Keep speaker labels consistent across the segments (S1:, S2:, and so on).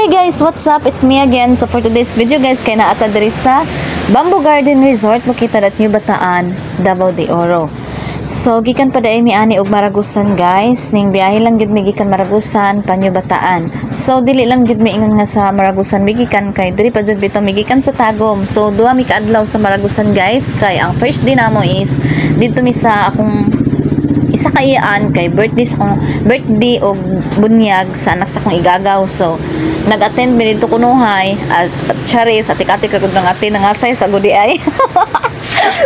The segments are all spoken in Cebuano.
S1: Hey guys, what's up? It's me again. So for today's video, guys, kay naa ta diri sa Bamboo Garden Resort located at New Bataan, Davao de Oro. So gikan pa diay mi ani og Maragusan, guys. Ning biyahe lang gyud mi gikan Maragusan pa New Bataan. So dili lang gyud mi ingon nga sa Maragusan mi gikan kay diri pa jud bitaw mi gikan sa Tagum. So duha mi kaadlaw sa Maragusan, guys, kay ang first day namo is didto mi sa akong isa ka iyaan kay birthday sa akong birthday og bunyag sa anak sa akong igagaw. So nag-attend mi didto kunuhay at charis atik-atik ra gud ng ate nangasay sa gudi ay.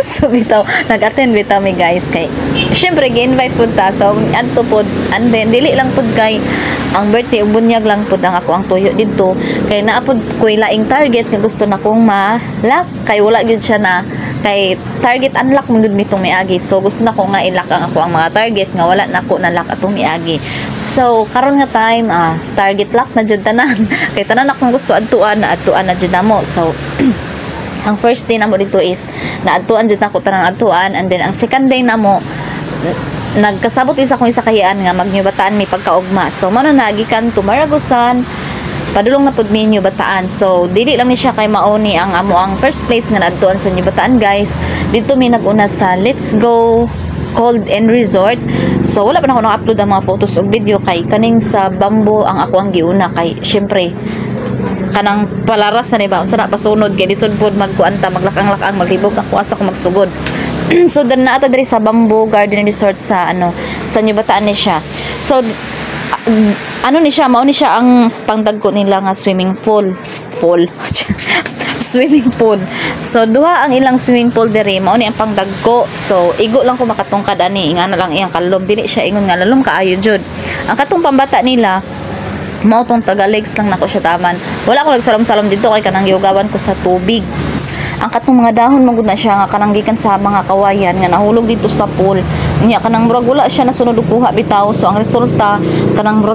S1: So bitaw nag-attend bitaw mi, guys, kay syempre gi-invite pud ta. So adto pod, and then dili lang pud kay ang birthday ug bunyag lang pud ang ako ang tuyo didto kay naa pud koy laing target nga gusto na kong ma-lock kay wala gyud siya na kay target unlock man gud mitong miagi. So gusto na ko nga i-lock ang ako ang mga target nga wala na ko na lock atong miagi. So karon nga time, target lock na jud tanan kay tanan akong gusto adtuan na adtuan na jud namo. So ang first day namo dito is naadtuan jud nako tanan adtuan, and then ang second day namo, nagkasabot isa akong isa ka iyaan nga mag-New Bataan mi pagkaugma. So mao na gikan to Maragusan, padulong na pud mi New Bataan. So dili lang ni siya kay mao ni ang amo ang first place nga naadtuan sa New Bataan, guys. Dito mi nag-una sa Let's Go Cold and Resort. So wala pa na ako na-upload ang mga photos ug video kay kaning sa Bamboo ang ako ang giuna kay syempre kanang palaras na ni ba, unsa na pasunod kay lisod pod magkuan ta, maglakang-lakang, maglibog ako, asa ko magsugod. So dan naa ta diri sa Bamboo Garden Resort sa ano, sa New Bataan ni siya. So ano ni siya, mao ni siya ang pangdagko nila nga swimming pool pool swimming pool. So duha ang ilang swimming pool diri, mao ni ang pangdagko. So igo lang ko makatungkad ani, ingana lang iyang kalom, dili siya ingon nga lalom kaayo jud. Ang katong pambata nila mao tong taga-legs lang nako siya taman. Wala ko nagsalom-salom dito kay kanang gihugawan ko sa tubig. Ang katong mga dahon man gud na siya nga kanang gikan sa mga kawayan nga nahulog dito sa pool. Nya kanang murag wala siya nasunod og kuha bitaw. So ang resulta kanang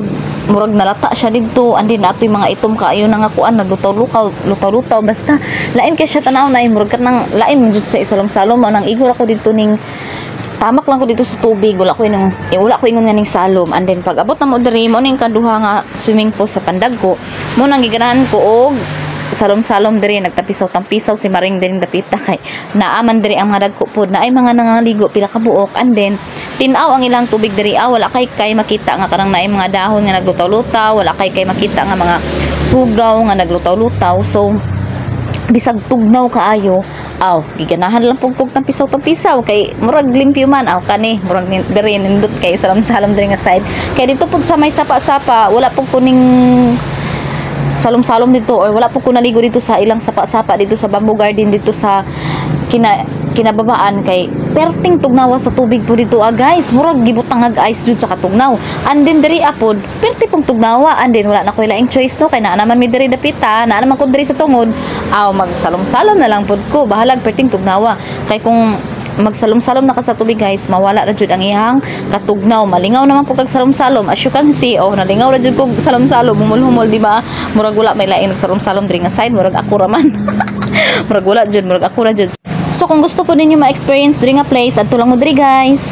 S1: murag nalata siya didto, and then atoy mga itom kaayo na nga kuan, naglutaw-lutaw, lutaw-lutaw, basta lain kay siya tan-aw na murag kanang lain man jud sa isalom-salom. Mao nang igor ako didto ning tamak lang ko dito sa tubig, wala ko ingon eh, wala ko ingon nga ning salom. And then pag abot na mo diri, mo ning kaduha nga swimming pool sa pandagko, mo nang giganahan ko og salom-salom diri. Nagtapisaw-tampisaw si Maring diri dapita kay naaman diri ang mga dagko pod na ay mga nangaligo pila ka buok. And then tin-aw ang ilang tubig diri, ah, wala kay makita nga kanang naay mga dahon nga naglutaw-lutaw, wala kay makita nga mga hugaw nga naglutaw-lutaw. So bisag tugnaw kaayo, aw, giganahan lang pug kog tampisaw-tampisaw kay murag limpyo man. Aw, kani murag diri nindot kay salam-salam diri nga side kay dito pud sa may sapa-sapa wala pud kuning salom-salom dito or wala po ko naligo dito sa ilang sapa-sapa dito sa Bamboo Garden dito sa kinababaan kay perting tugnawa sa tubig po dito, ah, guys. Murag gibutang ag ice jud sa katugnaw. And then diri apod perti pong tugnawa. And then wala na ko laing choice, no, kay naa naman mi diri dapita, naa naman ko diri sa tungod, aw, magsalom-salom na lang pod ko bahalag perting tugnawa kay kung magsalom-salom na ka sa tubig, guys, mawala ra jud ang iyang katugnaw. Malingaw naman po kag salom-salom. As you can see, oh, nalingaw ra jud kog salom-salom, humol-humol, di ba? Murag wala may laing nagsalom-salom diri nga side, murag ako ra man. Murag wala jud, murag ako ra jud. So kung gusto po ninyo ma-experience diri nga place, adto lang mo diri, guys.